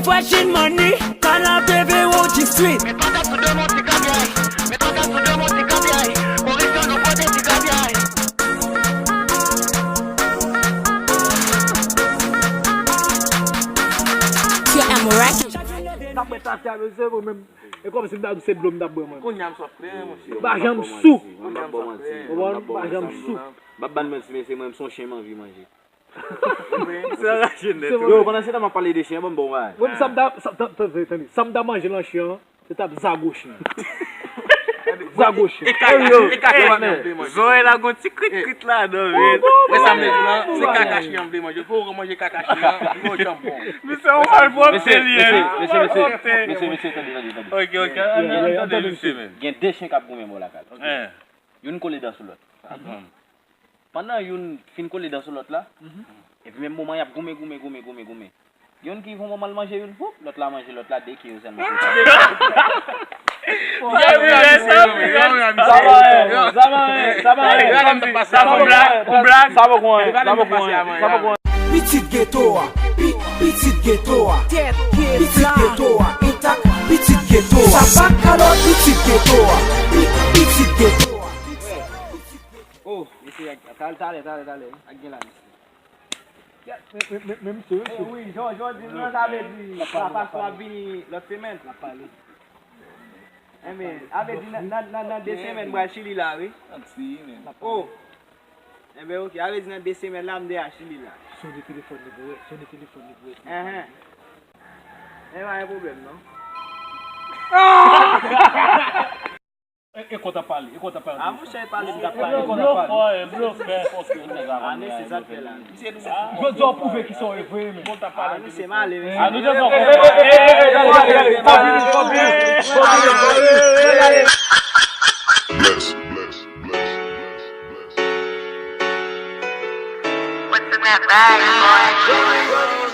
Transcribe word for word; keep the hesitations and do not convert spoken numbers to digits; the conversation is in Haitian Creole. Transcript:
Fresh and money, can I baby, won't you sweet? T M Records. N ap bwè tafya, mesye, mwen menm. E kòmsi m ta di se dlo m t ap bwè, mwen. Kounye a m sot plen, monchè. M pa janm sou. Kounye a m sot plen. Ou konprann? M pa janm sou. M ap ban mèsi, mesye, mwen, m se yon chen m anvi manje. Misye anraje nèt. Yo, pandan se tan m ap pale de chen, ban m bon bagay. Mwen, sa m ta, sa, tan- tan- tande, tande. Sa m ta manje nan chen an, se t ap zago chen. Zago chen. E kaka, e kaka chen an vle manje. Zòrèy la gon ti krit krit ladan, men. Wè sa m vle di la, se kaka chen an vle manje. Fò w manje kaka chen an, fò w janm bon. Misye, yon mal pwòpte li ye, wi. Yon mal pwòpte. Mesye, mesye, mesye, tande, tande, tande. Ok, ok, an tande misye, men. Gen de chen k ap goumen bò lakay. Youn kole dan sou lòt. Pandan youn fin kole dan sou lòt la, epi menm moman y ap goumen, goumen, goumen, goumen, goumen. Youn ki fon moman l manje youn, woup, lòt la manje lòt la, de ke yo sèlman. Sa pa anyen, sa pa anyen, sa pa anyen, sa pa anyen. Sa pa anyen, sa pa anyen, sa pa anyen. Pitit geto a, pi- pitit geto a, pitit geto a, entak, pitit geto a. Sa pa kalòt, pitit geto a, pi- pitit geto a. Oh, mesye, talè, talè, talè, talè. Ak gen la, mesye. Men, men, men, men, mesye, mesye. Wi, jan, jan w di m nan, sa vle di, papa sou ap vini lòt semèn. L ap pale. Enben, sa vle di nan, nan, nan, nan de semèn, m pral Chili la, wi. Oh. Enben, ok, sa vle di nan de semèn la, m deja Chili la. Sone telefòn li pou wè, sone telefòn li pou wè. Enhen. Enben, pa gen pwoblèm, non. E, e kont ap pale, e kont ap pale. A, monchè, e pale m t ap pale. Blofè, blofè. A, men se sa k fè la. Jodi a w pwouve kisa w ye vre, men. A, misye male, mesye. A, nou te fè. Bless, bless, bless, bless, bless. What's in that bag, boy?